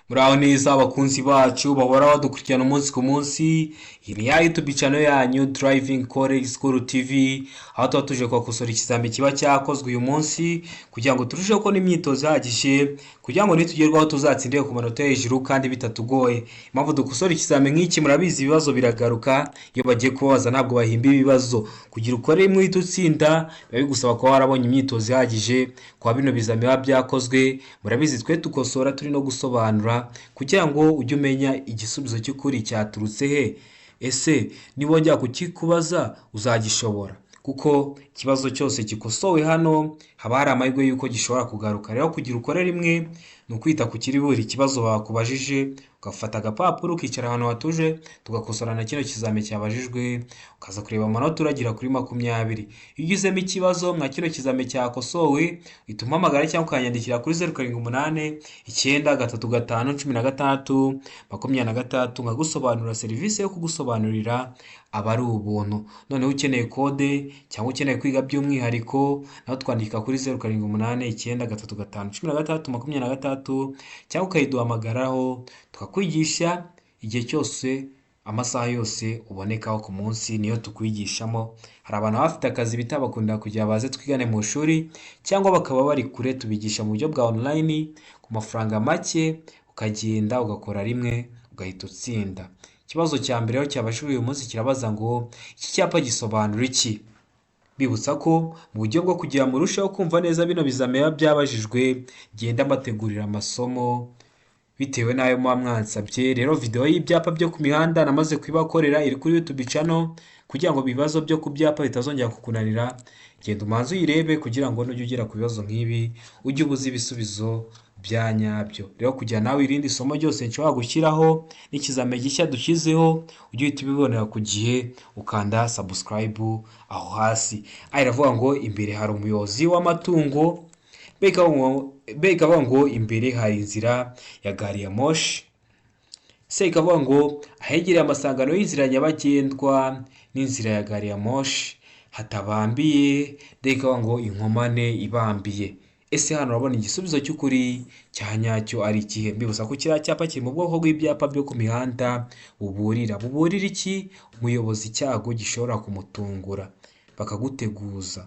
Muraho neza abakunzi bacu bahora badukurikirana umunsi ku munsi. Iyi ni ya YouTube channel yanyu Driving College School TV, aho tuba tuje kubakosora ikizami kiba cyakozwe uyu munsi kugira ngo turusheho kubona imyitozo ihagije, kugira ngo nitugerwaho tuzatsindire ku manota yo hejuru kandi bitatugoye. Impamvu dukosora ikizami nk'iki, murabizi, ibibazo biragaruka. Iyo bagiye kubabaza ntabwo bahimba ibibazo. Kugira ukore rimwe uhite utsinda, biba bigusaba kuba warabonye imyitozo ihagije kwa bino bizami biba byakozwe. Murabizi, twe dukosora turi no gusobanura kugira ngo ujye umenya igisubizo cy'ukuri cyaturutse he. Ese nibongera kukikubaza uzagishobora? Kuko ikibazo cyose gikosowe hano haba hari amahirwe y'uko gishobora kugaruka. Rero kugira ukore rimwe ni ukwita ku kiri buri kibazo bakubajije, ugafata agapapuro, ukicara ahantu hatuje, tugakosora na kino kizami cyabajijwe, ukaza kureba amanota uragira kuri 20. Iyo ugizemo ikibazo mwa kino kizami cyakosowe, uhita umpamagara cyangwa ukanyandikira kuri 0789351626, nkagusobanurira. Serivisi yo kugusobanurira aba ari ubuntu. Noneho ukeneye kode cyangwa ukeneye kwiga by'umwihariko, naho twandika kuri 0789351626, cyangwa ukayiduhamagaraho tukakwigisha igihe cyose, amasaha yose ubonekaho ku munsi niyo tukwigishamo. Hari abantu baba bafite akazi bitabakundira kugira baze twigane mu ishuri, cyangwa bakaba bari kure. Tubigisha mu buryo bwa online ku mafaranga make, ukagenda ugakora rimwe ugahita utsinda. Ikibazo cya mbere rero cyabajijwe uyu munsi kirabaza ngo: "Iki cyapa gisobanura iki?" Bibutsa ko mu buryo bwo kugira ngo murusheho kumva neza bino bizami biba byabajijwe, genda mbategurira amasomo bitewe n'ayo muba mwansabye. Rero videwo y'ibyapa byo ku mihanda namaze kuyibakorera, iri kuri YouTube channel. Kugira ngo ibibazo byo ku byapa bitazongera kukunanira, genda umanze uyirebe, kugira ngo nujya ugera ku bibazo nk'ibi ujye ubuza ibisubizo bya nyabyo. Rero kugira nawe irindi somo ryose nshobora gushyiraho n'ikizame gishya dushyizeho ujye uhita ubibonera ku gihe, ukanda subscribe aho hasi. Aha iravuga ngo imbere hari umuyobozi w'amatungo, B ikavuga ngo imbere hari inzira ya gari ya moshi, C ikavuga ngo ahegereye amasangano y'inzira nyabagendwa n'inzira ya gari ya moshi hatabambiye, D ikavuga ngo inkomane ibambiye. Ese hano urabona igisubizo cy'ukuri cya nyacyo ari ikihe? Mbibutsa ko kiriya cyapa kiri mu bwoko bw'ibyapa byo ku mihanda buburira. Buburira iki? Umuyobozi icyago gishobora kumutungura, bakaguteguza.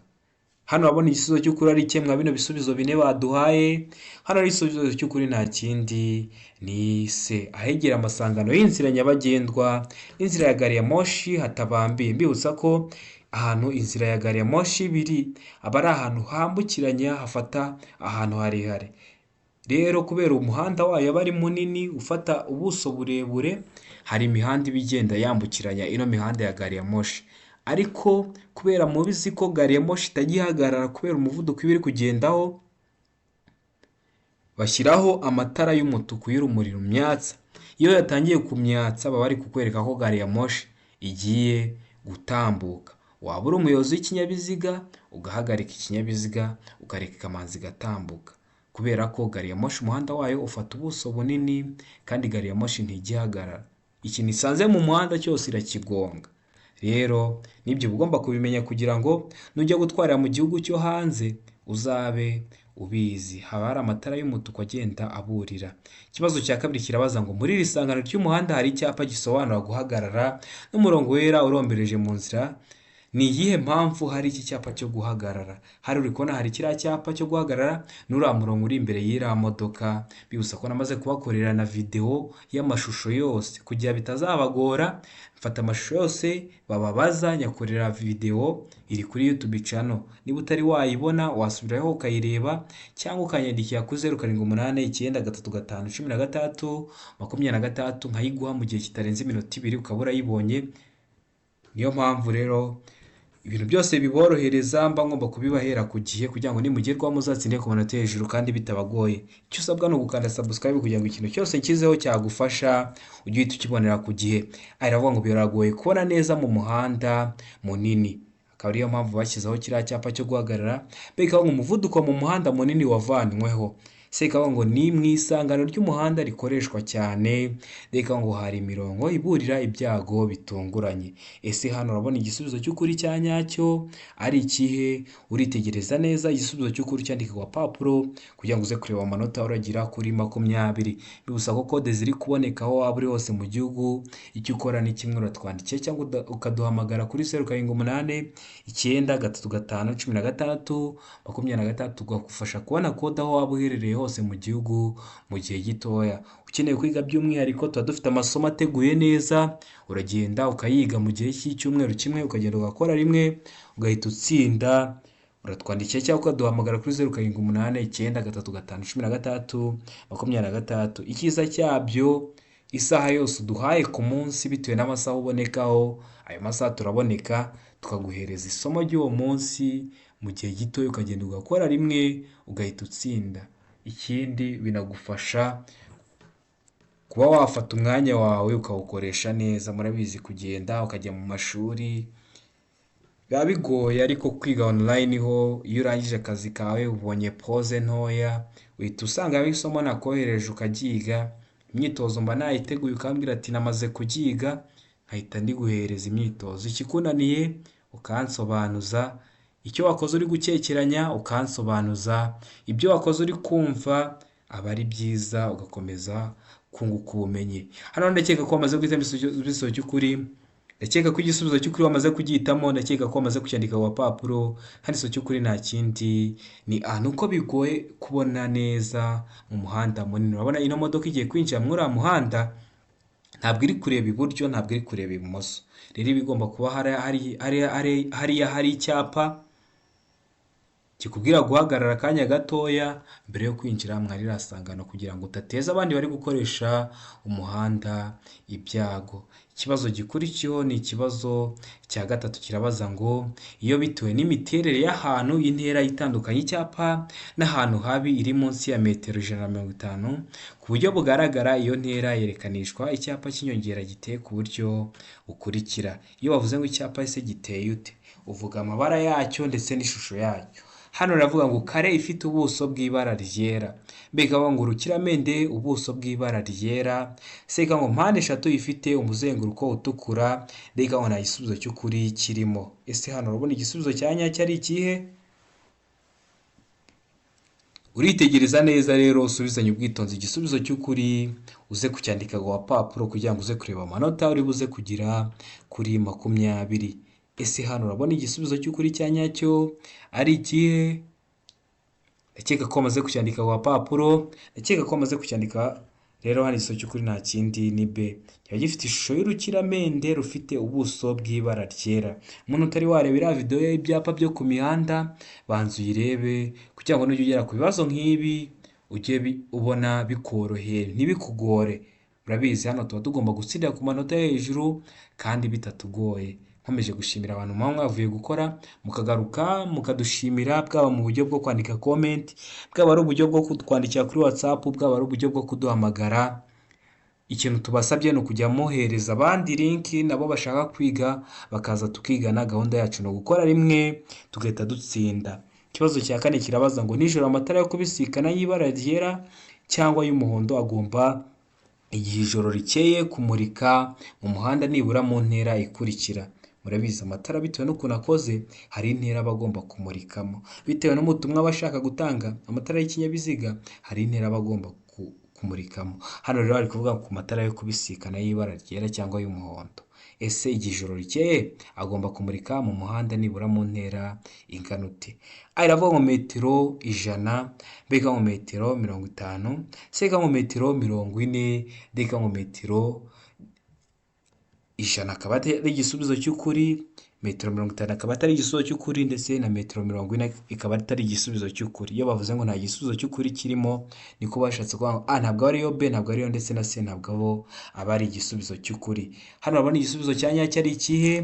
Hano urabona igisubizo cy'ukuri ari ikihe mwa bino bisubizo bine baduhaye? Hano ari igisubizo cy'ukuri nta kindi, ni C, ahegera amasangano y'inzira nyabagendwa n'inzira ya gari ya moshi hatabambiye. Mbibutsa ko ahantu inzira ya gari ya moshi biri aba ari ahantu hambukiranya, hafata ahantu harehare. Rero kubera umuhanda wayo aba ari munini, ufata ubuso burebure, hari imihanda iba igenda yambukiranya ino mihanda ya gari ya moshi. Ariko kubera mubizi ko gari ya moshi itajya ihagarara kubera umuvuduko iba iri kugendaho, bashyiraho amatara y'umutuku y'urumuri rumyatsa. Iyo yatangiye kumyatsa, baba bari kukwereka ko gari ya moshi igiye gutambuka. Waba uri umuyobozi w'ikinyabiziga, ugahagarika ikinyabiziga, ukareka ikamanza igatambuka, kubera ko gari ya moshi umuhanda wayo ufata ubuso bunini kandi gari ya moshi ntijya ihagarara. Ikintu isanze mu muhanda cyose irakigonga. Rero n'ibyo uba ugomba kubimenya kugira ngo nujya gutwarira mu gihugu cyo hanze uzabe ubizi. Haba hari amatara y'umutuku agenda aburira. Ikibazo cya kabiri kirabaza ngo: "Muri iri sangano ry'umuhanda hari icyapa gisobanura guhagarara n'umurongo wera urombereje mu nzira. Ni iyihe mpamvu hari iki cyapa cyo guhagarara?" Hari uri kubona hari kiriya cyapa cyo guhagarara n'uriya murongo uri imbere y'iriya modoka. Bibutsa ko namaze kubakorera na videwo y'amashusho yose kugira bitazabagora. Mfata amashusho yose bababaza, nyakorera videwo, iri kuri YouTube channel. Niba utari wayibona, wasubiraho ukayireba, cyangwa ukanyandikira kuri 0789351626, nkayiguha mu gihe kitarenze iminota 2, ukaba urayibonye. Niyo mpamvu rero ibintu byose biborohereza mba ngomba kubibahera ku gihe, kugira ngo nimugerwaho muzatsinde ku manota hejuru kandi bitabagoye. Icyo usabwa ni ugukanda subscribe kugira ngo ikintu cyose nshyizeho cyagufasha ujye uhita ukibonera ku gihe. Aha iravuga ngo biragoye kubona neza mu muhanda munini, akaba ariyo mpamvu bashyizeho kiriya cyapa cyo guhagarara. Mbega ngo umuvuduko mu muhanda munini wavanyweho. C ikavuga ngo ni mu isangano ry'umuhanda rikoreshwa cyane. D ikavuga ngo hari imirongo iburira ibyago bitunguranye. Ese hano urabona igisubizo cy'ukuri cya nyacyo ari ikihe? Uritegereza neza igisubizo cy'ukuri cyandika ku gapapuro kugira ngo uze kureba amanota uragira kuri 20. Bibutsa ko kode ziri kuboneka aho waba uri hose mu gihugu, icyo ukora ni kimwe, uratwandikiye cyangwa ukaduhamagara kuri 0 7 8 9 3 5 16 26, tugufasha kubona kode aho waba uherereye hose mu gihugu mu gihe gitoya. Ukeneye kwiga by'umwihariko, tuba dufite amasomo ateguye neza, uragenda ukayiga mu gihe cy'icyumweru kimwe, ukagenda ugakora rimwe ugahita utsinda. Uratwandikiye cyangwa ukaduhamagara kuri 0 7 8 9 3 5 16 26. Icyiza cyabyo, isaha yose uduhaye ku munsi bitewe n'amasaha ubonekaho, ayo masaha turaboneka tukaguhereza isomo ry'uwo munsi mu gihe gito, ukagenda ugakora rimwe ugahita utsinda. Ikindi binagufasha kuba wafata umwanya wawe ukawukoresha neza. Murabizi kugenda ukajya mu mashuri biba bigoye, ariko kwiga online ho iyo urangije akazi kawe ubonye pause ntoya, uhita usangamo isomo nakohereje ukaryiga. Imyitozo mba nayiteguye, ukambwira ati namaze kuryiga, nkahita ndiguhereza imyitozo. Ikikunaniye ukansobanuza, icyo wakoze uri gukekeranya ukansobanuza, ibyo wakoze uri kumva aba ari byiza, ugakomeza kunguka ubumenyi. Hano ndakeka ko wamaze guhitamo igisubizo cy'ukuri, ndakeka ko igisubizo cy'ukuri wamaze kugihitamo, ndakeka ko wamaze kucyandika ku gapapuro. Hano igisubizo cy'ukuri nta kindi ni A. Ni uko bigoye kubona neza mu muhanda munini. Urabona ino modoka igiye kwinjira muri uriya muhanda, ntabwo iri kureba iburyo, ntabwo iri kureba ibumoso. Rero iba igomba kuba hariya hari icyapa kikubwira guhagarara akanya gatoya mbere yo kwinjira muri ririya sangano, kugira ngo udateza abandi bari gukoresha umuhanda ibyago. Ikibazo gikurikiyeho ni ikibazo cya gatatu, kirabaza ngo iyo bitewe n'imiterere y'ahantu, intera itandukanye icyapa n'ahantu habi iri munsi ya metero 150 ku buryo bugaragara, iyo ntera yerekanishwa icyapa cy'inyongera giteye ku buryo bukurikira. Iyo bavuze ngo icyapa ese giteye ute, uvuga amabara yacyo ndetse n'ishusho yacyo. Hano riravuga ngo kare ifite ubuso bw'ibara ryera, B ikavuga ngo urukiramende ubuso bw'ibara ryera, C ikavuga ngo mpande eshatu ifite umuzenguruko utukura, D ikavuga ngo nta gisubizo cy'ukuri kirimo. Ese hano urabona igisubizo cya nyacyo ari ikihe? Uritegereza neza rero, usubizanye ubwitonzi igisubizo cy'ukuri, uze kucyandika ku gapapuro kugira ngo uze kureba amanota uri buze kugira kuri 20. Ese hano urabona igisubizo cy'ukuri cya nyacyo ari ikihe? Ndakeka ko wamaze kucyandika ku gapapuro, ndakeka ko wamaze kucyandika. Rero hano igisubizo cy'ukuri nta kindi ni B. Kiba gifite ishusho y'urukiramende rufite ubuso bw'ibara ryera. Umuntu utari wareba iriya videwo y'ibyapa byo ku mihanda, banza uyirebe kugira ngo nujya ugera ku bibazo nk'ibi ujye ubona bikoroheye, ntibikugore. Murabizi hano tuba tugomba gutsindira ku manota yo hejuru kandi bitatugoye. Nkomeje gushimira abantu muba mwavuye gukora mukagaruka mukadushimira, bwaba mu buryo bwo kwandika comment, bwaba ari uburyo bwo kutwandikira kuri WhatsApp, bwaba ari uburyo bwo kuduhamagara. Ikintu tubasabye ni ukujya muhereza abandi link nabo bashaka kwiga bakaza tukigana. Gahunda yacu ni ugukora rimwe tugahita dutsinda. Ikibazo cya kane kirabaza ngo nijoro amatara yo kubisikana y'ibara ryera cyangwa y'umuhondo agomba igihe ijoro rikeye kumurika mu muhanda nibura mu ntera ikurikira. Murabizi amatara bitewe n'ukuntu akoze hari intera aba agomba kumurikamo, bitewe n'ubutumwa aba ashaka gutanga. Amatara y'ikinyabiziga hari intera aba agomba kumurikamo. Hano rero bari kuvuga ku matara yo kubisikana y'ibara ryera cyangwa y'umuhondo. Ese igihe ijoro rikeye agomba kumurika mu muhanda nibura mu ntera ingana ute? A iravuga ngo metero 100, B ikavuga ngo metero 50, C ikavuga ngo metero 40, D ikavuga ngo metero 100 akaba ari igisubizo cy'ukuri, metero 50 akaba atari igisubizo cy'ukuri, ndetse na metero 40 ikaba atari igisubizo cy'ukuri. Iyo bavuze ngo nta gisubizo cy'ukuri kirimo, niko bashatse kuvuga ngo A ntabwo ariyo, B ntabwo ariyo, ndetse na C ntabwo aba ari igisubizo cy'ukuri. Hano urabona igisubizo cya nyacyo ari ikihe?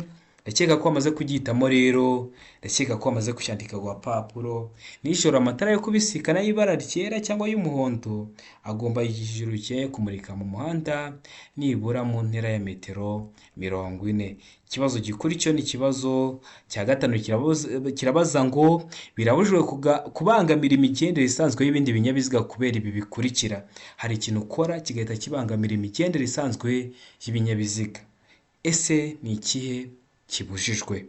Ndakeka ko wamaze kugihitamo rero, ndakeka ko wamaze kucyandika ku gapapuro. Nijoro amatara yo kubisikana y'ibara ryera cyangwa y'umuhondo agomba hejuru kumurika mu muhanda nibura mu ntera ya metero 40. Ikibazo gikurikiyeho ni ikibazo cya gatanu, kirabaza ngo birabujijwe kubangamira imigendere isanzwe y'ibindi binyabiziga kubera ibi bikurikira. Hari ikintu ukora kigahita kibangamira imigendere isanzwe y'ibinyabiziga. Ese ni ikihe kibujijwe?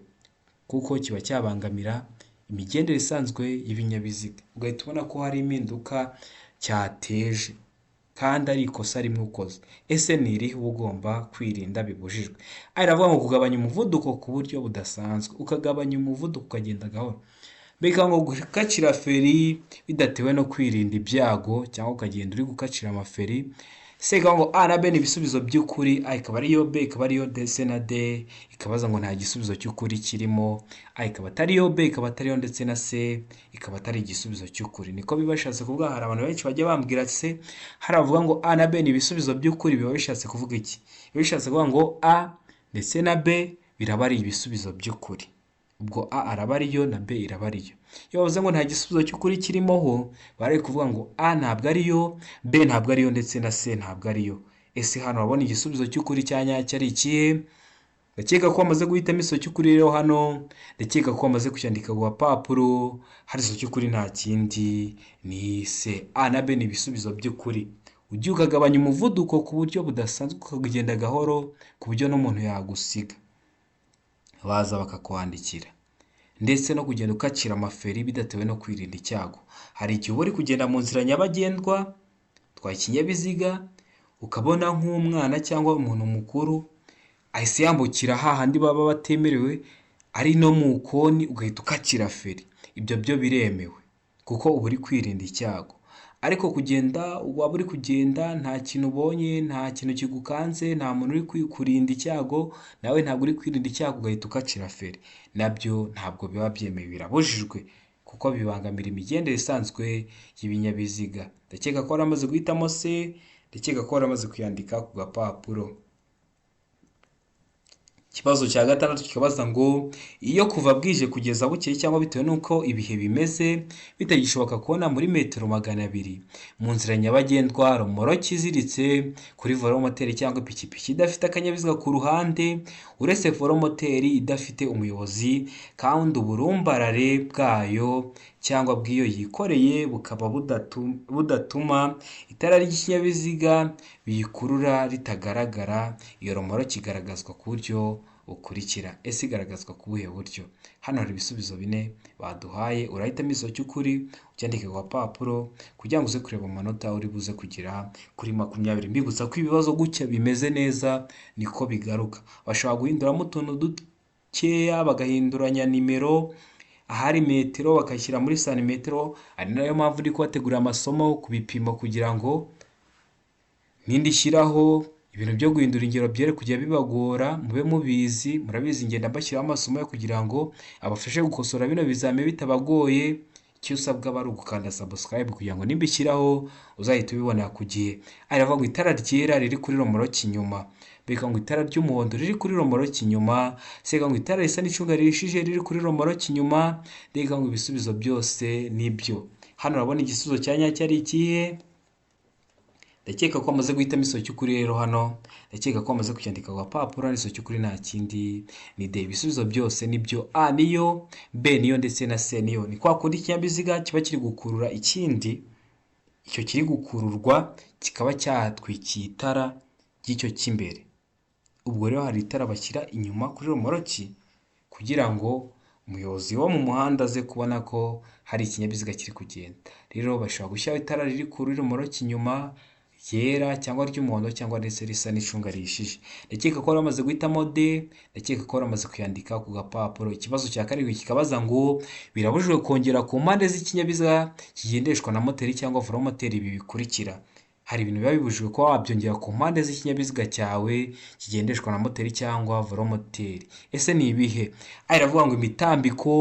Kuko kiba cyabangamira imigendere isanzwe y'ibinyabiziga, ugahita ubona ko hari impinduka cyateje kandi ari ikosa rimwe ukoze. Ese ni irihe uba ugomba kwirinda bibujijwe? A iravuga ngo kugabanya umuvuduko ku buryo budasanzwe, ukagabanya umuvuduko ukagenda gahoro. B ngo gukacira feri bidatewe no kwirinda ibyago, cyangwa ukagenda uri gukacira amaferi. C ikavuga ngo A na B ni ibisubizo by'ukuri, A ikaba ariyo, B ikaba ariyo, ndetse na D ikabaza ngo nta gisubizo cy'ukuri kirimo. A ikaba atariyo, B ikaba atariyo, ndetse na C ikaba atari igisubizo cy'ukuri. Niko biba bishatse kuvuga. Hari abantu benshi bajya bambwira se, hari abavuga ngo A na B ni ibisubizo by'ukuri, biba bishatse kuvuga iki? Biba bishatse kuvuga ngo A ndetse na B biraba ari ibisubizo by'ukuri. Ubwo A araba ariyo na B iraba ariyo. Iyo bavuze ngo nta gisubizo cy'ukuri kirimo ho, bari kuvuga ngo A ntabwo ariyo, B ntabwo ariyo, ndetse na C ntabwo ariyo. Ese hano urabona igisubizo cy'ukuri cya nyacyo ari ikihe? Ndakeka ko wamaze guhitamo igisubizo cy'ukuri rero hano, ndakeka ko wamaze kucyandika ku gapapuro. Hari igisubizo cy'ukuri nta kindi ni C. A na B ni ibisubizo by'ukuri. Ugiye ukagabanya umuvuduko ku buryo budasanzwe, ukagenda gahoro ku buryo n'umuntu yagusiga, baza bakakwandikira. Ndetse no kugenda ukacira amaferi bidatewe no kwirinda icyago. Hari igihe uba uri kugenda mu nzira nyabagendwa, utwaye ikinyabiziga, ukabona nk'umwana cyangwa umuntu mukuru ahise yambukira hahandi baba batemerewe, ari no mu koni, ugahita ukacira feri. Ibyo byo biremewe kuko uba uri kwirinda icyago. Ariko kugenda waba uri kugenda nta kintu ubonye, nta kintu kigukanze, nta muntu uri kurinda icyago, nawe ntabwo uri kwirinda icyago, ugahita ukacira feri, nabyo ntabwo biba byemewe, birabujijwe kuko bibangamira imigendere isanzwe y'ibinyabiziga. Ndakeka ko waramaze guhitamo C, ndakeka ko waramaze kuyandika ku gapapuro. Ikibazo cya gatandatu kikabaza ngo iyo kuva bwije kugeza bukeye cyangwa bitewe n'uko ibihe bimeze bitagishoboka kubona muri metero 200 mu nzira nyabagendwa romoroki iziritse kuri velomoteri cyangwa ipikipiki idafite akanyabiziga ku ruhande uretse velomoteri idafite umuyobozi, kandi uburumbarare bwayo cyangwa bw'iyo yikoreye bukaba budatuma itara ry'ikinyabiziga biyikurura ritagaragara, iyo romoroki igaragazwa ku buryo bukurikira. Ese igaragazwa ku buhe buryo? Hano hari ibisubizo bine baduhaye, urahitamo igisubizo cy'ukuri ucyandike ku gapapuro kugira ngo uze kureba amanota uri buze kugira kuri 20. Mbibutsa ko ibibazo gutya bimeze neza niko bigaruka. Bashobora guhinduramo utuntu dukeya, bagahinduranya nimero, ahari metero bakashyira muri santimetero. Ari nayo mpamvu ndi kubategurira amasomo ku bipimo kugira ngo nindishyiraho ibintu byo guhindura ingero byere kujya bibagora, mube mubizi. Murabizi, ngenda mbashyiraho amasomo yo kugira ngo abafashe gukosora bino bizami bitabagoye. Icyo usabwa aba ari ugukanda subscribe kugira ngo nimbishyiraho uzahite ubibona ku gihe. Aravuga ngo itara ryera riri kuri romoroki inyuma, B ngo itara ry'umuhondo riri kuri romoroki inyuma, C ngo itara risa n'icunga rihishije riri kuri romoroki inyuma, D ngo ibisubizo byose nibyo. Hano urabona igisubizo cya nyacyo ari ikihe? Ndakeka ko wamaze guhitamo igisubizo cy'ukuri rero hano, ndakeka ko wamaze kucyandika ku gapapuro. Igisubizo cy'ukuri nta kindi ni D. Ibisubizo byose nibyo, A niyo, B niyo, ndetse na C niyo. Ni kwa kundi ikinyabiziga kiba kiri gukurura ikindi, icyo kiri gukururwa kikaba cyatwikiye itara ry'icyo cy'imbere. Ubwo rero hari itara bashyira inyuma kuri romoroki kugira ngo umuyobozi wo mu muhanda aze kubona ko hari ikinyabiziga kiri kugenda. Rero bashobora gushyiraho itara riri kuri romoroki inyuma ryera cyangwa ry'umuhondo cyangwa ndetse risa n'icunga rihishije. Ndakeka ko wari wamaze guhitamo D, ndakeka ko wari wamaze kuyandika ku gapapuro. Ikibazo cya karindwi kikabaza ngo birabujijwe kongera ku mpande z'ikinyabiziga kigendeshwa na moteri cyangwa velomoteri ibi bikurikira. Hari ibintu biba bibujijwe kuba wabyongera ku mpande z'ikinyabiziga cyawe kigendeshwa na moteri cyangwa velomoteri. Ese ni ibihe? A iravuga ngo imitambiko,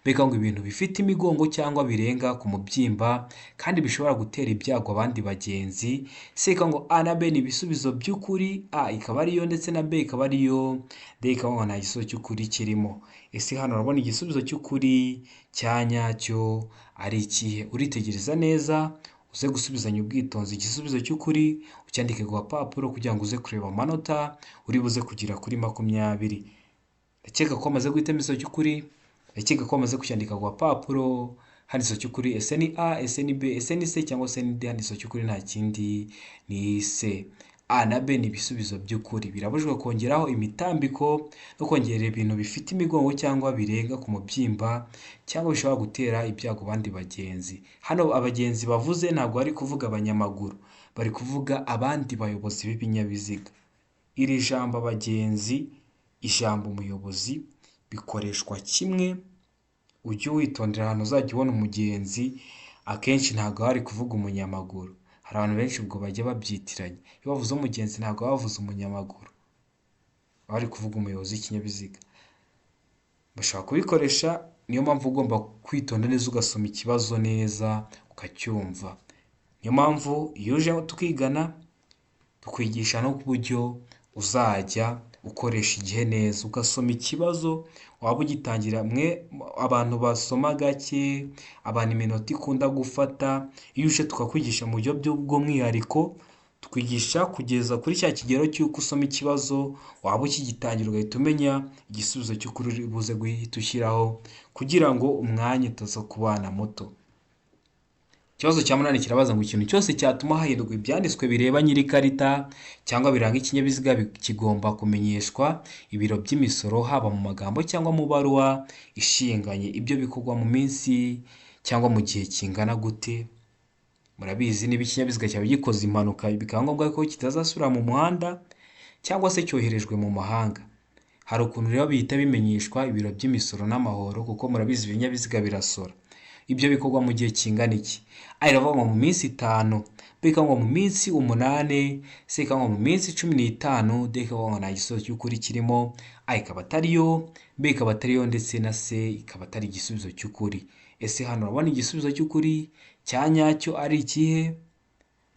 mbega ngo ibintu bifite imigongo cyangwa birenga ku mubyimba kandi bishobora gutera ibyago abandi bagenzi. C ikavuga ngo A na B ni ibisubizo by'ukuri, A ikaba ariyo ndetse na B ikaba ariyo, D ikavuga ngo nta gisubizo cy'ukuri kirimo. Ese hano urabona igisubizo cy'ukuri cya nyacyo ari ikihe? Uritegereza neza, uze gusubizanya ubwitonzi igisubizo cy'ukuri, ucyandike ku gapapuro kugira ngo uze kureba amanota uri buze kugera kuri 20. Ndakeka ko wamaze guhitamo igisubizo cy'ukuri, ndakeka ko wamaze kucyandika ku gapapuro. Hano igisubizo cy'ukuri ese ni A, ese ni B, ese ni C cyangwa se ni D? Hano igisubizo cy'ukuri nta kindi, ni C. A na B ni ibisubizo by'ukuri. Birabujijwe kongeraho imitambiko no kongera ibintu bifite imigongo cyangwa birenga ku mubyimba cyangwa bishobora gutera ibyago abandi bagenzi. Hano abagenzi bavuze ntabwo bari kuvuga abanyamaguru, bari kuvuga abandi bayobozi b'ibinyabiziga. Iri jambo abagenzi, ijambo umuyobozi bikoreshwa kimwe. Ujye witondera ahantu uzajya ubona umugenzi, akenshi ntabwo baba bari kuvuga umunyamaguru. Hari abantu benshi ubwo bajya babyitiranya. Iyo bavuze umugenzi ntabwo baba bavuze umunyamaguru, baba bari kuvuga umuyobozi w'ikinyabiziga. Bashobora kubikoresha, niyo mpamvu ugomba kwitonda neza ugasoma ikibazo neza ukacyumva. Niyo mpamvu iyo uje tukigana tukwigisha n'uburyo uzajya ukoresha igihe neza, ugasoma ikibazo waba ugitangira. Mwe abantu basoma gake, abantu iminota ikunda gufata, iyo uje tukakwigisha mu buryo bw'umwihariko, tukwigisha kugeza kuri cya kigero cy'uko usoma ikibazo waba ukigitangira ugahita umenya igisubizo cy'ukuri uri buze guhita ushyiraho kugira ngo umwanya utaza kubana muto. Ikibazo cya munani kirabaza ngo ikintu cyose cyatuma hahindurwa ibyanditswe bireba nyir'ikarita cyangwa biranga ikinyabiziga kigomba kumenyeshwa ibiro by'imisoro, haba mu magambo cyangwa mu baruwa ishinganye. Ibyo bikorwa mu minsi cyangwa mu gihe kingana gute? Murabizi, niba ikinyabiziga cyawe gikoze impanuka bikaba ngombwa ko kitazasubira mu muhanda cyangwa se cyoherejwe mu mahanga, hari ukuntu rero bihita bimenyeshwa ibiro by'imisoro n'amahoro, kuko murabizi ibinyabiziga birasora. Ibyo bikorwa mu gihe kingana iki? A iravuga ngo mu minsi 5, B ikavuga ngo mu minsi 8, C ikavuga ngo mu minsi 15, D ikavuga ngo nta gisubizo cy'ukuri kirimo. A ikaba atariyo, B ikaba atariyo ndetse na C ikaba atari igisubizo cy'ukuri. Ese hano urabona igisubizo cy'ukuri cya nyacyo ari ikihe?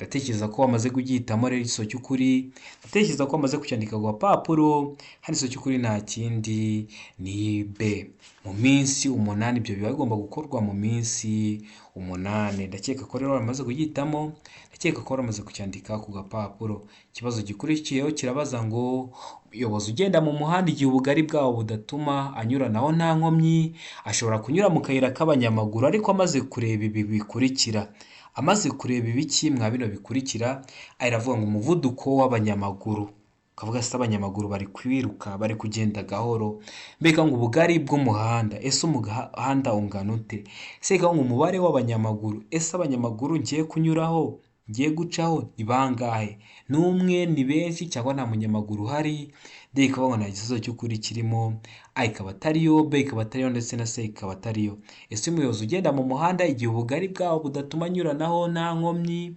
Ndatekereza ko wamaze kugihitamo rero igisubizo cy'ukuri, ndatekereza ko wamaze kucyandika ku gapapuro. Hano igisubizo cy'ukuri nta kindi, ni B, mu minsi 8. Ibyo biba bigomba gukorwa mu minsi 8. Ndakeka ko rero wamaze kugihitamo, ndakeka ko wamaze kucyandika ku gapapuro. Ikibazo gikurikiyeho kirabaza ngo umuyobozi ugenda mu muhanda igihe ubugari bwawo budatuma anyuranaho nta nkomyi, ashobora kunyura mu kayira k'abanyamaguru ariko amaze kureba ibi bikurikira. Amaze kureba ibiki mwa bino bikurikira? Iravuga ngo umuvuduko w'abanyamaguru. Ukavuga se abanyamaguru bari kwiruka, bari kugenda gahoro? Mbega ngo ubugari bw'umuhanda, ese umuhanda ungana ute? Se ngo umubare w'abanyamaguru, ese abanyamaguru ngiye kunyuraho, ngiye gucaho ni bangahe? Ni umwe, ni benshi cyangwa nta munyamaguru uhari? D ikavuga ngo nta gisubizo cy'ukuri kirimo. A ikaba atariyo, B ikaba atariyo ndetse na C ikaba atariyo. Ese umuyobozi ugenda mu muhanda igihe ubugari bwawo budatuma anyuranaho nta nkomyi,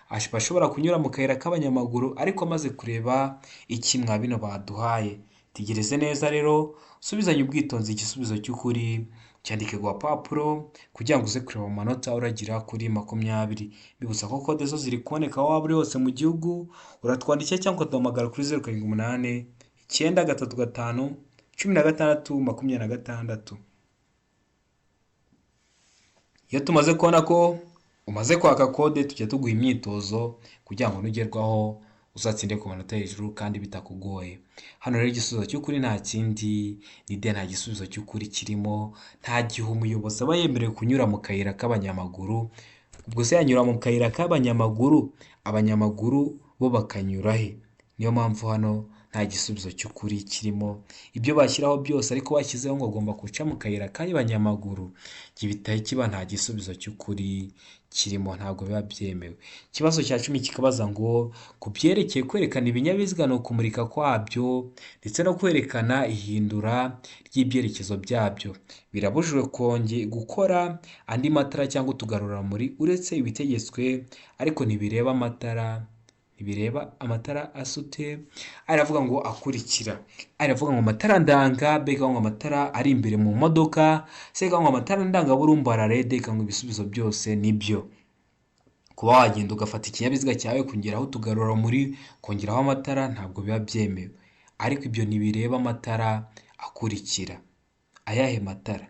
ashobora kunyura mu kayira k'abanyamaguru ariko amaze kureba iki mwa bino baduhaye? Tegereze neza rero, usubizanye ubwitonzi igisubizo cy'ukuri, cyandike ku gapapuro kugira ngo uze kureba amanota uragira kuri 20. Mbibutsa ko kode zo ziri kuboneka aho waba uri hose mu gihugu, uratwandikira cyangwa ukaduhamagara kuri 078 935 16 26. Iyo tumaze kubona ko umaze kwaka kode, tujya tuguha imyitozo kugira ngo nugerwaho uzatsinde ku manota hejuru kandi bitakugoye. Hano rero igisubizo cy'ukuri nta kindi, ni D, nta gisubizo cy'ukuri kirimo. Nta gihe umuyobozi aba yemerewe kunyura mu kayira k'abanyamaguru. Ubwo se yanyura mu kayira k'abanyamaguru, abanyamaguru bo bakanyura he? Niho hantu rero ugomba kwitonda. Niyo mpamvu hano nta gisubizo cy'ukuri kirimo. Ibyo bashyiraho byose ariko bashyizeho ngo agomba guca mu kayira k'abanyamaguru, kiba nta gisubizo cy'ukuri kirimo, ntabwo biba byemewe. Ikibazo cya 10 kikabaza ngo ku byerekeye kwerekana ibinyabiziga ni ukumurika kwabyo ndetse no kwerekana ihindura ry'ibyerekezo byabyo, birabujijwe kongera gukora andi matara cyangwa utugarurarumuri uretse ibitegetswe, ariko ntibireba amatara, ntibireba amatara asute. Aravuga ngo akurikira, aravuga ngo amatara ndanga, B ngo amatara ari imbere mu modoka, C ngo amatara ndangaburumbarare, D ngo ibisubizo byose nibyo. Kuba wagenda ugafata ikinyabiziga cyawe kongeraho utugarurarumuri, kongeraho amatara ntabwo biba byemewe, ariko ibyo ntibireba amatara akurikira. Ayahe matara?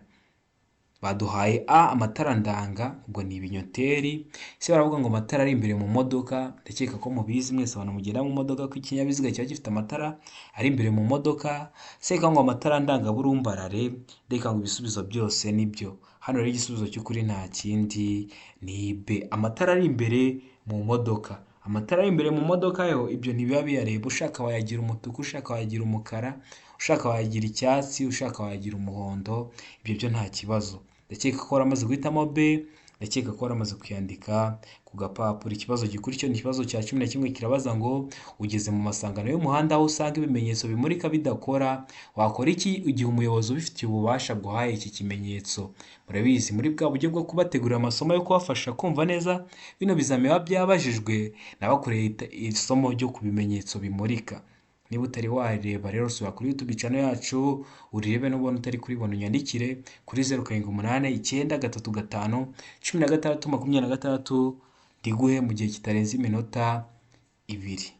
Baduhaye A amatara ndanga, ubwo ni ibinyoteri. Se baravuga ngo amatara ari imbere mu modoka, ndakeka ko mubizi mwese abantu mugenda mu modoka ko ikinyabiziga kiba gifite amatara ari imbere mu modoka. Se ngo amatara ndangaburumbarare, reka ngo ibisubizo byose nibyo. Hano rero igisubizo cy'ukuri nta kindi ni B, amatara ari imbere mu modoka. Amatara ari imbere mu modoka yo ibyo ntibiba biyareba, ushaka wayagira umutuku, ushaka wayagira umukara, ushaka wayagira icyatsi, ushaka wayagira umuhondo, ibyo byo nta kibazo. Ndakeka ko waramaze guhitamo B, ndakeka ko waramaze kuyandika ku gapapuro. Ikibazo gikurikiyeho ni ikibazo cya 11 kirabaza ngo ugeze mu masangano y'umuhanda aho usanga ibimenyetso bimurika bidakora, wakora iki igihe umuyobozi ubifitiye ububasha aguhaye iki kimenyetso? Murabizi muri bwa buryo bwo kubategurira amasomo yo kubafasha kumva neza bino bizami biba byabajijwe, nabakoreye isomo ryo ku bimenyetso bimurika. Niba utari wareba rero sura kuri YouTube channel yacu urirebe, nubona utari kuribona unyandikire kuri 0 7 8 9 3 5 16 26 ndiguhe mu gihe kitarenze iminota 2.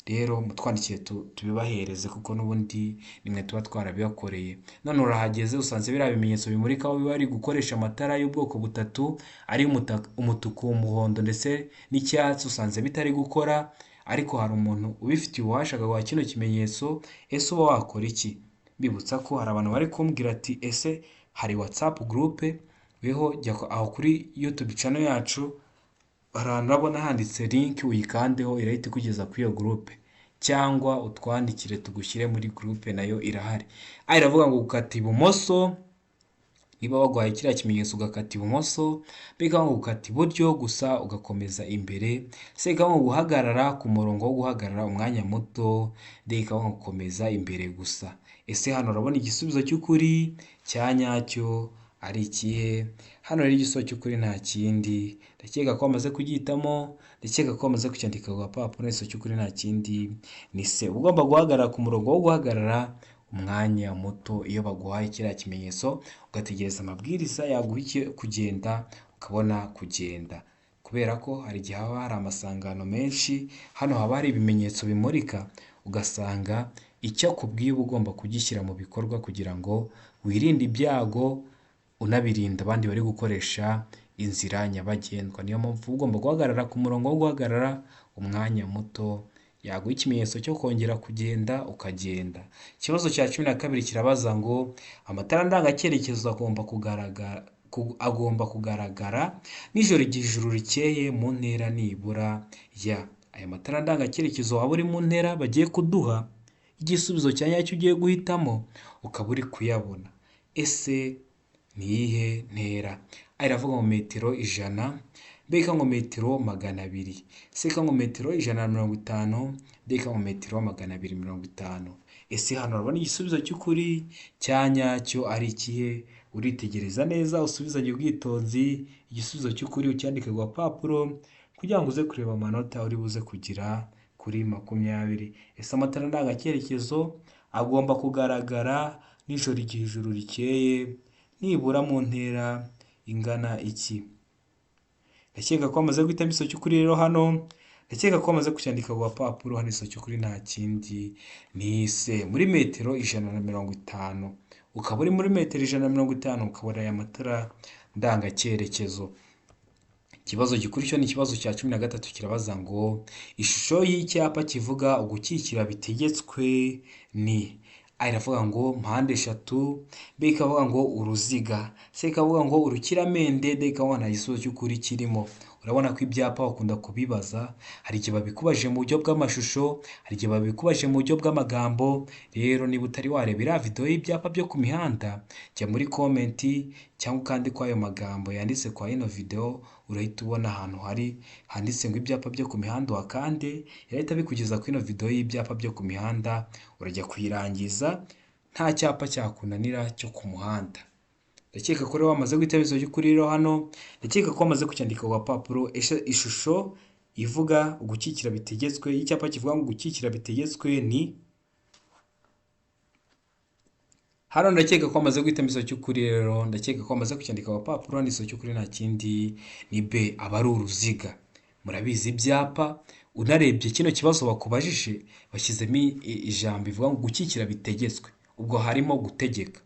Rero mutwandikiye tubibahereze kuko n'ubundi nimwe tuba twarabibakoreye. None urahageze usanze biriya bimenyetso bimurika aho biba bari gukoresha amatara y'ubwoko butatu ari umutuku, umuhondo ndetse n'icyatsi, usanze bitari gukora, ariko hari umuntu ubifitiye ububasha akaguha kino kimenyetso, ese uba wakora iki? Mbibutsa ko hari abantu bari kumbwira ati ese hari WhatsApp group? Weho jya aho kuri YouTube channel yacu hari ahantu urabona handitse link, uyikandeho irahita ikugeza kuri iyo group, cyangwa utwandikire tugushyire muri group nayo irahari. A iravuga ngo gukata ibumoso, niba baguhaye kiriya kimenyetso ugakata ibumoso, B ikavuga ngo gukata iburyo gusa ugakomeza imbere, C ikavuga ngo guhagarara ku murongo wo guhagarara umwanya muto, D ikavuga ngo gukomeza imbere gusa. Ese hano urabona igisubizo cy'ukuri cya nyacyo ari ikihe? Hano rero igisubizo cy'ukuri nta kindi, ndakeka ko wamaze kugihitamo, ndakeka ko wamaze kucyandika ku gapapuro. Igisubizo cy'ukuri nta kindi ni C, uba ugomba guhagarara ku murongo wo guhagarara umwanya muto iyo baguhaye kiriya kimenyetso, ugategereza amabwiriza yaguha kugenda ukabona kugenda, kubera ko hari igihe haba hari amasangano menshi, hano haba hari ibimenyetso bimurika, ugasanga icyo akubwiye uba ugomba kugishyira mu bikorwa kugira ngo wirinde ibyago, unabirinda abandi bari gukoresha inzira nyabagendwa. Niyo mpamvu uba ugomba guhagarara ku murongo wo guhagarara umwanya muto, yaguha ikimenyetso cyo kongera kugenda ukagenda. Ikibazo cya 12 kirabaza ngo amatara ndangacyerekezo agomba kugaragara nijoro igihe ijuru rikeye mu ntera nibura ya. Aya matara ndangacyerekezo waba uri mu ntera bagiye kuduha igisubizo cya nyacyo ugiye guhitamo ukaba uri kuyabona. Ese ni iyihe ntera? A iravuga ngo metero 100, B ikavuga ngo metero 200, C ikavuga ngo metero 150, D ikavuga ngo metero 250. Ese hano urabona igisubizo cy'ukuri cya nyacyo ari ikihe? Uritegereza neza usubizanye ubwitonzi igisubizo cy'ukuri ucyandike ku gapapuro kugira ngo uze kureba amanota uri buze kugira kuri 20. Ese amatara ndangacyerekezo agomba kugaragara nijoro igihe ijuru rikeye nibura mu ntera ingana iki? Ndakeka ko wamaze guhitamo igisubizo cy'ukuri rero hano, ndakeka ko wamaze kucyandika ku gapapuro. Hano igisubizo cy'ukuri nta kindi ni C, muri metero 150. Ukaba uri muri metero 150 ukabona aya matara ndangacyerekezo. Ikibazo gikurikiyeho ni ikibazo cya 13 kirabaza ngo ishusho y'icyapa kivuga ugukikira bitegetswe ni. A iravuga ngo mpande eshatu, B ikavuga ngo uruziga, C ikavuga ngo urukiramende, D ikavuga nta gisubizo cy'ukuri kirimo. Urabona ko ibyapa bakunda kubibaza, hari igihe babikubajije mu buryo bw'amashusho, hari igihe babikubajije mu buryo bw'amagambo. Rero niba utari wareba iriya videwo y'ibyapa byo ku mihanda, jya muri comment cyangwa ukande kuri ayo magambo yanditse kwa ino videwo, urahita ubona ahantu hari handitse ngo ibyapa byo ku mihanda, uhakande, irahita bikugeza kuri ino videwo y'ibyapa byo ku mihanda, urajya kuyirangiza nta cyapa cyakunanira cyo ku muhanda. Ndakeka ko rero wamaze guhita igisubizo cy'ukuri rero hano, ndakeka ko wamaze kucyandika ku gapapuro. Ishusho ivuga gukikira bitegetswe, icyapa kivuga ngo gukikira bitegetswe ni hano. Ndakeka ko wamaze guhitamo igisubizo cy'ukuri rero, ndakeka ko wamaze kucyandika ku gapapuro. Hano igisubizo cy'ukuri nta kindi ni B, aba ari uruziga. Murabizi ibyapa, unarebye kino kibazo bakubajije bashyizemo ijambo ivuga ngo gukikira bitegetswe, ubwo harimo gutegeka.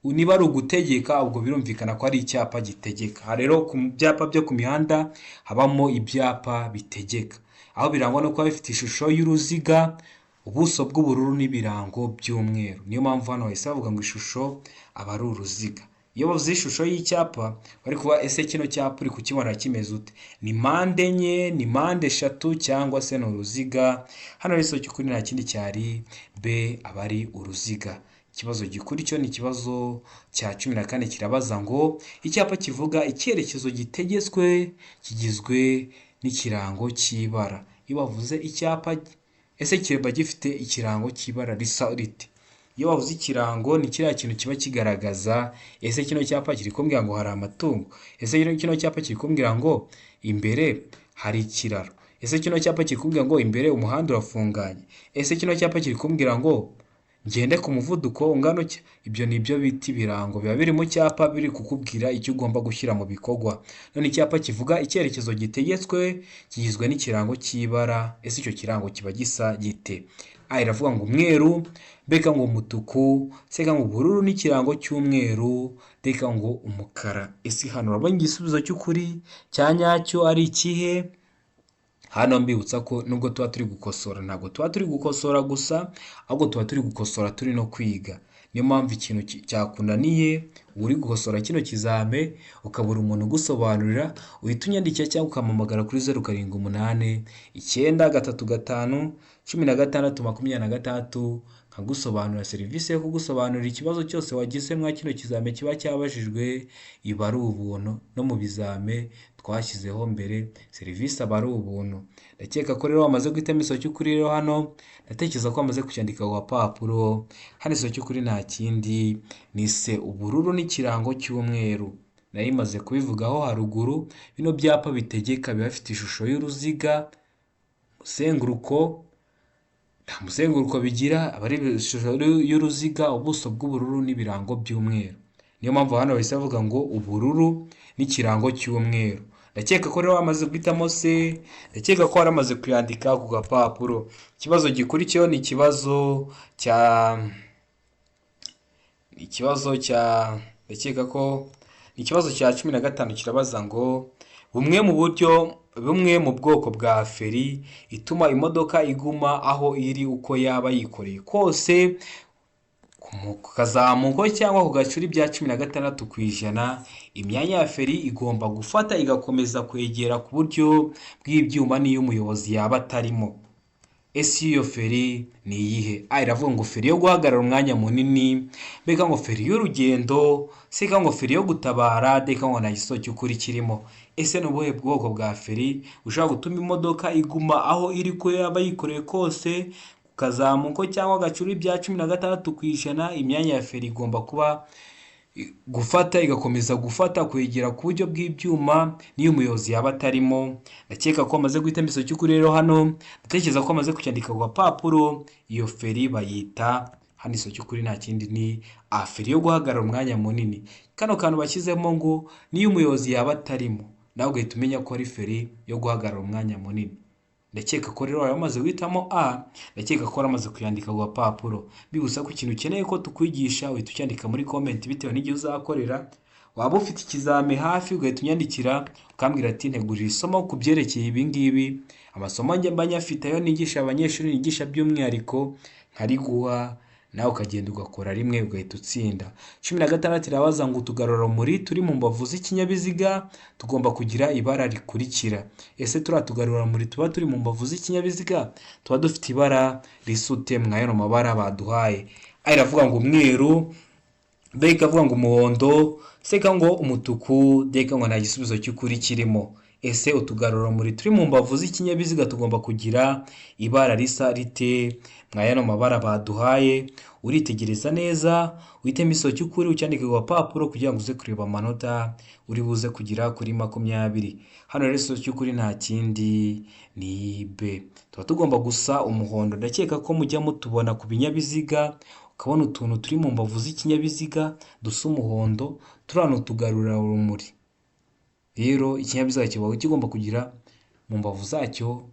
Niba ari ugutegeka, ubwo birumvikana ko ari icyapa gitegeka. Aha rero ku byapa byo ku mihanda habamo ibyapa bitegeka, aho birangwa no kuba bifite ishusho y'uruziga, ubuso bw'ubururu n'ibirango by'umweru. Niyo mpamvu hano bahise bavuga ngo ishusho aba ari uruziga. Iyo bavuze ishusho y'icyapa bari kuvuga ese kino cyapa uri kukibona kimeze ute? Ni mpande enye, ni mpande eshatu cyangwa se ni uruziga? Hano rero igisubizo cy'ukuri nta kindi cyari B, aba ari uruziga. Ikibazo gikuru cyo ni ikibazo cya 14, kirabaza ngo icyapa kivuga icyerekezo gitegetswe kigizwe n'ikirango cy'ibara. Iyo bavuze icyapa, ese kiba gifite ikirango cy'ibara risa rite? Iyo bavuze ikirango ni kiriya kintu kiba kigaragaza ese kino cyapa kiri kumbwira ngo hari amatungo, ese kino cyapa kiri kumbwira ngo imbere hari ikiraro, ese kino cyapa kiri kumbwira ngo imbere umuhanda urafunganye, ese kino cyapa kiri kumbwira ngo ngende ku muvuduko ungana utya. Ibyo ni byo bita ibirango, biba biri mu cyapa biri kukubwira icyo ugomba gushyira mu bikorwa. None icyapa kivuga icyerekezo gitegetswe kigizwe n'ikirango cy'ibara, ese icyo kirango kiba gisa gite? A iravuga ngo umweru, B ikavuga ngo umutuku, C ikavuga ngo ubururu n'ikirango cy'umweru, D ikavuga ngo umukara. Ese hano urabona igisubizo cy'ukuri cya nyacyo ari ikihe? Hano mbibutsa ko nubwo tuba turi gukosora, ntabwo tuba turi gukosora gusa, ahubwo tuba turi gukosora turi no kwiga. Niyo mpamvu ikintu cyakunaniye uri gukosora kino kizame ukabura umuntu ugusobanurira, uhita unyandikira cyangwa ukampamagara kuri 0789351626 nkagusobanurira. Serivisi yo kugusobanurira ikibazo cyose wagize mwa kino kizame kiba cyabajijwe iba ari ubuntu, no mu bizame twashyizeho mbere serivisi aba ari ubuntu. Ndakeka ko rero wamaze guhitamo igisubizo cy'ukuri rero hano, ndatekereza ko wamaze kucyandika ku gapapuro. Hano igisubizo cy'ukuri nta kindi ni C, ubururu n'ikirango cy'umweru. Nari maze kubivugaho haruguru, bino byapa bitegeka biba bifite ishusho y'uruziga, umuzenguruko, nta muzenguruko bigira, aba ari ishusho y'uruziga, ubuso bw'ubururu n'ibirango by'umweru. Niyo mpamvu hano bahise bavuga ngo ubururu n'ikirango cy'umweru. Ndakeka ko rero wamaze guhitamo C, ndakeka ko waramaze kuyandika ku gapapuro. Ikibazo gikurikiyeho ni ikibazo cya ndakeka ko ni ikibazo cya 15, kirabaza ngo bumwe mu buryo, bumwe mu bwoko bwa feri ituma imodoka iguma aho iri uko yaba yikoreye kose ku kazamuko cyangwa ku gacuri bya 16%, imyanya ya feri igomba gufata igakomeza kwegera ku buryo bw'ibyuma n'iyo umuyobozi yaba atarimo. Ese iyo feri ni iyihe? A iravuga ngo feri yo guhagarara umwanya munini, B ngo feri y'urugendo, C ngo feri yo gutabara, D ngo nta gisubizo cy'ukuri kirimo. Ese ni ubuhe bwoko bwa feri bushobora gutuma imodoka iguma aho iri ko yaba yikoreye kose ku kazamuko cyangwa agacuri bya 16%, imyanya ya feri igomba kuba gufata igakomeza gufata kwegera ku buryo bw'ibyuma n'iyo umuyobozi yaba atarimo. Ndakeka ko amaze guhitamo igisubizo cy'ukuri rero hano, ndatekereza ko amaze kucyandika ku gapapuro. Iyo feri bayita, hano igisubizo cy'ukuri nta kindi ni A, feri yo guhagarara umwanya munini. Kano kantu bashyizemo ngo n'iyo umuyobozi yaba atarimo, nawe ugahita umenya ko ari feri yo guhagarara umwanya munini. Ndakeka ko rero wari wamaze guhitamo A, ndakeka ko waramaze kuyandika ku gapapuro. Bibutsa ko ikintu ukeneye ko tukwigisha uhita ucyandika muri comment bitewe n'igihe uzakorera. Waba ufite ikizami hafi ugahita unyandikira ukambwira ati ntegurira isomo ku byerekeye ibi ngibi. Amasomo njye mba nyafite ayo nigisha abanyeshuri nigisha by'umwihariko nkariguha. Nawe ukagenda ugakora rimwe ugahita utsinda. 16 irabaza ngo utugarurarumuri turi mu mbavu z'ikinyabiziga tugomba kugira ibara rikurikira. Ese turiya tugarurarumuri tuba turi mu mbavu z'ikinyabiziga tuba dufite ibara risute mw'ayo mabara baduhaye? A iravuga ngo umweru, B ikavuga ngo umuhondo, C ikavuga ngo umutuku, D ikavuga ngo nta gisubizo cy'ukuri kirimo. Ese utugarurarumuri turi mu mbavu z'ikinyabiziga tugomba kugira ibara risa rite mw'ayano mabara baduhaye? Uritegereza neza, uhitemo igisubizo cy'ukuri, ucyandike ku gapapuro kugira ngo uze kureba amanota uri buze kugira kuri 20. Hano rero igisubizo cy'ukuri nta kindi ni B. Tuba tugomba gusa umuhondo. Ndakeka ko mujya mutubona ku binyabiziga, ukabona utuntu turi mu mbavu z'ikinyabiziga dusa umuhondo, turiya ni utugarurarumuri. Rero ikinyabiziga kiba kigomba kugira mu mbavu zacyo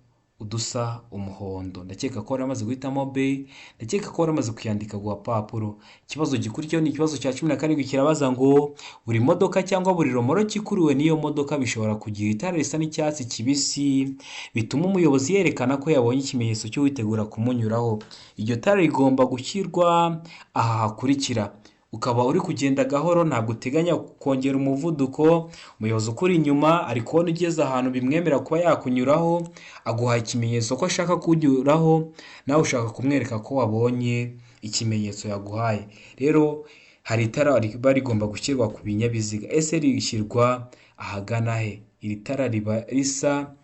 udusa umuhondo. Ndakeka ko waramaze guhitamo B, ndakeka ko waramaze kuyandika ku gapapuro. Ikibazo gikurikiyeho ni ikibazo cya 17, kirabaza ngo buri modoka cyangwa buri romoroki ikuruwe n'iyo modoka bishobora kugira itara risa n'icyatsi kibisi bituma umuyobozi yerekana ko yabonye ikimenyetso cy'uwitegura kumunyuraho. Iryo tara rigomba gushyirwa aha hakurikira: ukaba uri kugenda gahoro, ntabwo uteganya kongera umuvuduko, umuyobozi ukuri inyuma ari kubona ugeze ahantu bimwemerera kuba yakunyuraho, aguha ikimenyetso ko ashaka kunyuraho, nawe ushaka kumwereka ko wabonye ikimenyetso yaguhaye. Rero hari itara riba rigomba gushyirwa ku binyabiziga. Ese rishyirwa ahagana he? Iri tara riba risa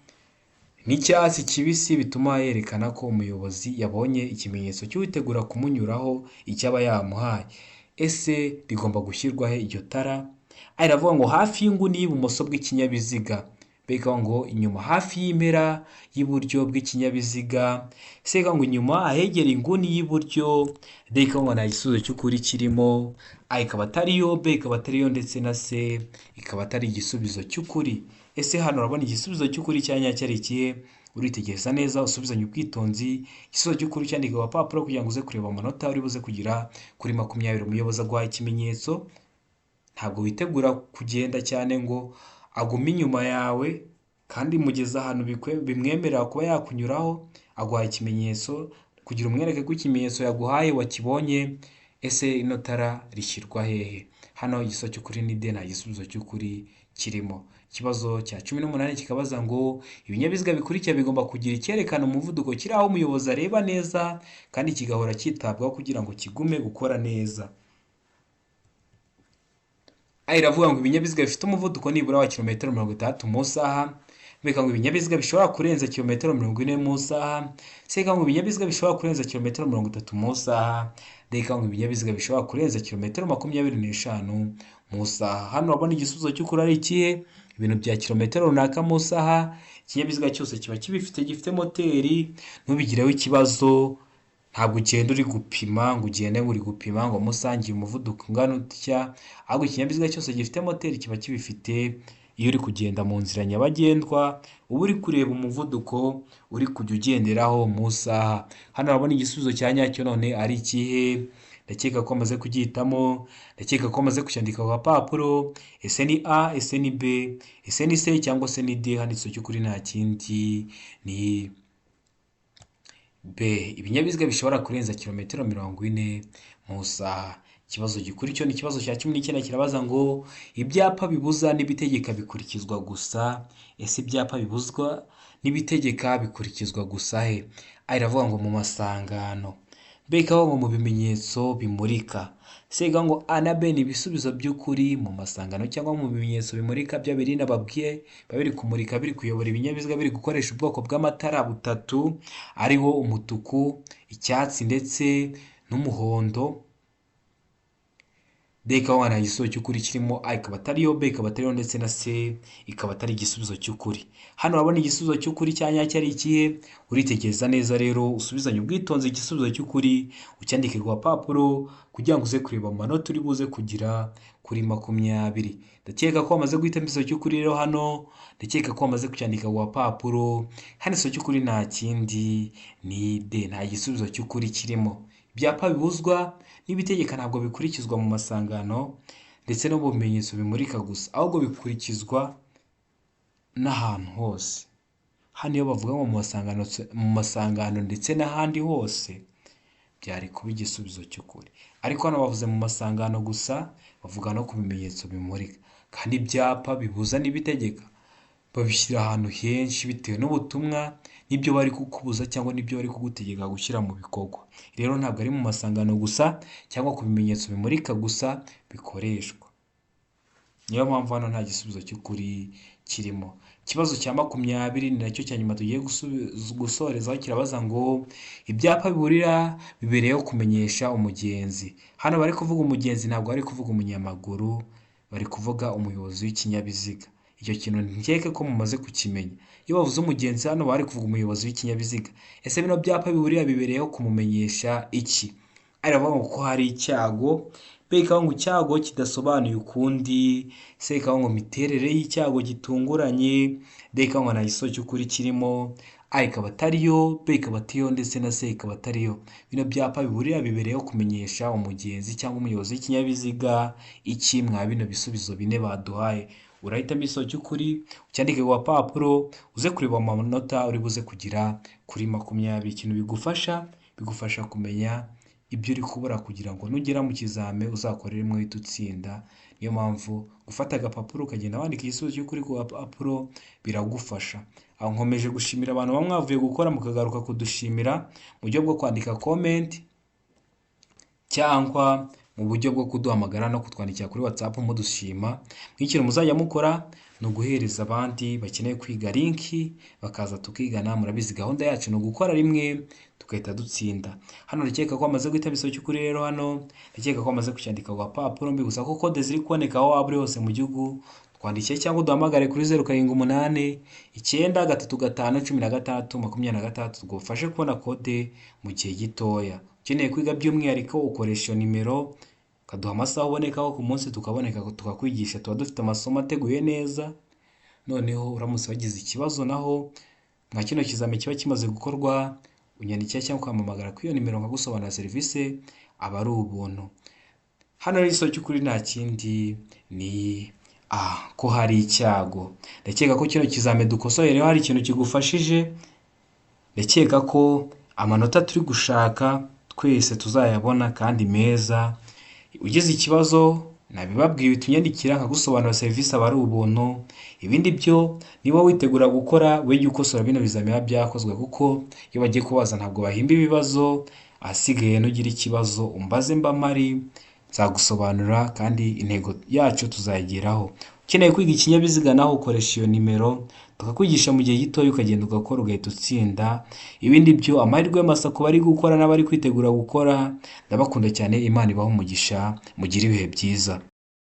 n'icyatsi kibisi bituma yerekana ko umuyobozi yabonye ikimenyetso cy'uwitegura kumunyuraho icyo aba yamuhaye. Ese rigomba gushyirwa he iryo tara? A iravuga ngo hafi y'inguni y'ibumoso bw'ikinyabiziga, B ikavuga ngo inyuma hafi y'impera y'iburyo bw'ikinyabiziga, C ikavuga ngo inyuma ahegereye inguni y'iburyo, D ikavuga ngo nta gisubizo cy'ukuri kirimo. A ikaba atariyo, B ikaba atariyo, ndetse na C ikaba atari igisubizo cy'ukuri. Ese hano urabona igisubizo cy'ukuri cya nyacyo ari ikihe? Uritegereza neza, usubizanye ubwitonzi, igisubizo cy'ukuri cyandika ku gapapuro kugira ngo uze kureba amanota uri buze kugira kuri 20. Umuyobozi aguhaye ikimenyetso, ntabwo witegura kugenda cyane ngo agume inyuma yawe, kandi mugeze ahantu bimwemerera kuba yakunyuraho, aguhaye ikimenyetso kugira umwereke ko ikimenyetso yaguhaye wakibonye. Ese ino tara rishyirwa hehe? Hano igisubizo cy'ukuri ni D, nta gisubizo cy'ukuri kirimo. Ikibazo cya 18 kikabaza ngo ibinyabiziga bikurikira bigomba kugira icyerekana umuvuduko kiri aho umuyobozi areba neza kandi kigahora cyitabwaho kugira ngo kigume gukora neza. A iravuga ngo ibinyabiziga bifite umuvuduko nibura wa kilometero 60 mu isaha, B ikavuga ngo ibinyabiziga bishobora kurenza kilometero 40 mu isaha, C ikavuga ngo ibinyabiziga bishobora kurenza kilometero 30 mu isaha, D ikavuga ngo ibinyabiziga bishobora kurenza kilometero 25 mu isaha. Hano urabona igisubizo cy'ukuri ari ikihe? Ibintu bya kilometero runaka mu isaha, ikinyabiziga cyose kiba kibifite, gifite moteri, ntubigireho ikibazo. Ntabwo ugenda uri gupima ngo ugende ngo uri gupima ngo musangiye umuvuduko ungana utya, ahubwo ikinyabiziga cyose gifite moteri kiba kibifite. Iyo uri kugenda mu nzira nyabagendwa uba uri kureba umuvuduko uri kujya ugenderaho mu isaha. Hano urabona igisubizo cya nyacyo none ari ikihe? Ndakeka ko amaze kugihitamo, ndakeka ko amaze kucyandika ku gapapuro. Ese ni A, ese ni B, ese ni C cyangwa se ni D? Handitse cy'ukuri nta kindi ni B, ibinyabiziga bishobora kurenza kilometero 40 mu isaha. Ikibazo gikurikiyeho ni ikibazo cya 19, kirabaza ngo ibyapa bibuza n'ibitegeka bikurikizwa gusa. Ese ibyapa bibuzwa n'ibitegeka bikurikizwa gusa he? A iravuga ngo mu masangano, B ikavuga ngo mu bimenyetso bimurika, C ikavuga ngo A na B ni ibisubizo by'ukuri. Mu masangano cyangwa mu bimenyetso bimurika, bya biri nababwiye biba biri kumurika, biri kuyobora ibinyabiziga, biri gukoresha ubwoko bw'amatara butatu ariwo umutuku, icyatsi ndetse n'umuhondo. D ikavuga nta gisubizo cy'ukuri kirimo. A ikaba atariyo, B ikaba atariyo, ndetse na C ikaba atari igisubizo cy'ukuri. Hano urabona igisubizo cy'ukuri cya nyacyo ari ikihe? Uritegereza neza rero, usubizanye ubwitonzi, igisubizo cy'ukuri ucyandike ku gapapuro kugira ngo uze kureba amanota uri buze kugira kuri 20. Ndakeka ko wamaze guhitamo igisubizo cy'ukuri rero hano, ndakeka ko wamaze kucyandika ku gapapuro. Hano igisubizo cy'ukuri nta kindi ni D, nta gisubizo cy'ukuri kirimo. Ibyapa bibuzwa n'ibitegeka ntabwo bikurikizwa mu masangano ndetse no mu bimenyetso bimurika gusa, ahubwo bikurikizwa n'ahantu hose. Hano iyo bavuga ngo mu masangano ndetse n'ahandi hose, Byari kuba igisubizo cy'ukuri. Ariko hano bavuze mu masangano gusa, bavuga no ku bimenyetso bimurika. Kandi ibyapa bibuza n'ibitegeka babishyira ahantu henshi bitewe n'ubutumwa n'ibyo bari kukubuza cyangwa n'ibyo bari kugutegeka gushyira mu bikorwa. Rero ntabwo ari mu masangano gusa cyangwa ku bimenyetso bimurika gusa bikoreshwa. Niyo mpamvu hano nta gisubizo cy'ukuri kirimo. Ikibazo cya 20 ni nacyo cya nyuma tugiye gusorezaho, kirabaza ngo ibyapa biburira bibereyeho kumenyesha umugenzi. Hano bari kuvuga umugenzi, ntabwo bari kuvuga umunyamaguru, bari kuvuga umuyobozi w'ikinyabiziga. Icyo kintu nkeke ko mumaze kukimenya. Iyo bavuze umugenzi hano bari kuvuga umuyobozi w'ikinyabiziga. Ese bino byapa biburira bibereyeho kumumenyesha iki? Aravuga ngo ko hari icyago, B ikavuga ngo icyago kidasobanuye ukundi, C ikavuga ngo imiterere y'icyago gitunguranye, D ikavuga ngo nta gisubizo cy'ukuri kirimo, A ikaba atariyo, B ikaba atariyo ndetse na C ikaba atariyo. Bino byapa biburira bibereyeho kumenyesha umugenzi cyangwa umuyobozi w'ikinyabiziga iki? Mwa bino bisubizo bine baduhaye, urahitamo igisubizo cy'ukuri, ucyandike ku gapapuro, uze kureba amanota uri buze kugira kuri 20. Ikintu bigufasha, bigufasha kumenya ibyo uri kubura kugira ngo nugera mu kizame uzakore rimwe uhite utsinda. Niyo mpamvu gufata agapapuro ukagenda wandika igisubizo cy'ukuri ku gapapuro biragufasha. Aho nkomeje gushimira abantu baba mwavuye gukora mukagaruka kudushimira mu buryo bwo kwandika comment cyangwa mu buryo bwo kuduhamagara no kutwandikira kuri WhatsApp mudushima. Nk'ikintu muzajya mukora ni uguhereza abandi bakeneye kwiga link bakaza tukigana. Murabizi gahunda yacu ni ugukora rimwe tugahita dutsinda. Hano ndakeka ko wamaze guhitamo igisubizo cy'ukuri. Rero hano ndakeka ko wamaze kucyandika ku gapapuro. Mbibutsa ko code ziri kuboneka aho waba uri hose mu gihugu. Twandikiye cyangwa uduhamagare kuri 0789351626, tugufashe kubona code mu gihe gitoya. Ukeneye kwiga by'umwihariko ukoresha iyo nimero, ukaduha amasaha ubonekaho ku munsi, tukaboneka tukakwigisha. Tuba dufite amasomo ateguye neza. Noneho uramutse wagize ikibazo naho nka kino kizami kiba kimaze gukorwa, unyandikira cyangwa ukampamagara kuri iyo nimero nkagusobanurira. Serivisi aba ari ubuntu. Hano rero igisubizo cy'ukuri nta kindi ni A, ko hari icyago. Ndakeka ko kino kizami dukosoye rero hari ikintu kigufashije. Ndakeka ko amanota turi gushaka twese tuzayabona kandi meza. Ugize ikibazo nabibabwiye, uhita unyandikira nkagusobanurira. Serivisi aba ari ubuntu. Ibindi byo niba witegura gukora, we jya ukosora bino bizami biba byakozwe, kuko iyo bagiye kubaza ntabwo bahimba ibibazo. Ahasigaye nugira ikibazo umbaze, mba mpari, nzagusobanurira kandi intego yacu tuzayigeraho. Ukeneye kwiga ikinyabiziga naho ukoresha iyo nimero tukakwigisha mu gihe gitoya, ukagenda ugakora ugahita utsinda. Ibindi byo amahirwe masa ku bari gukora n'abari kwitegura gukora. Ndabakunda cyane, Imana ibahe umugisha, mugire ibihe byiza.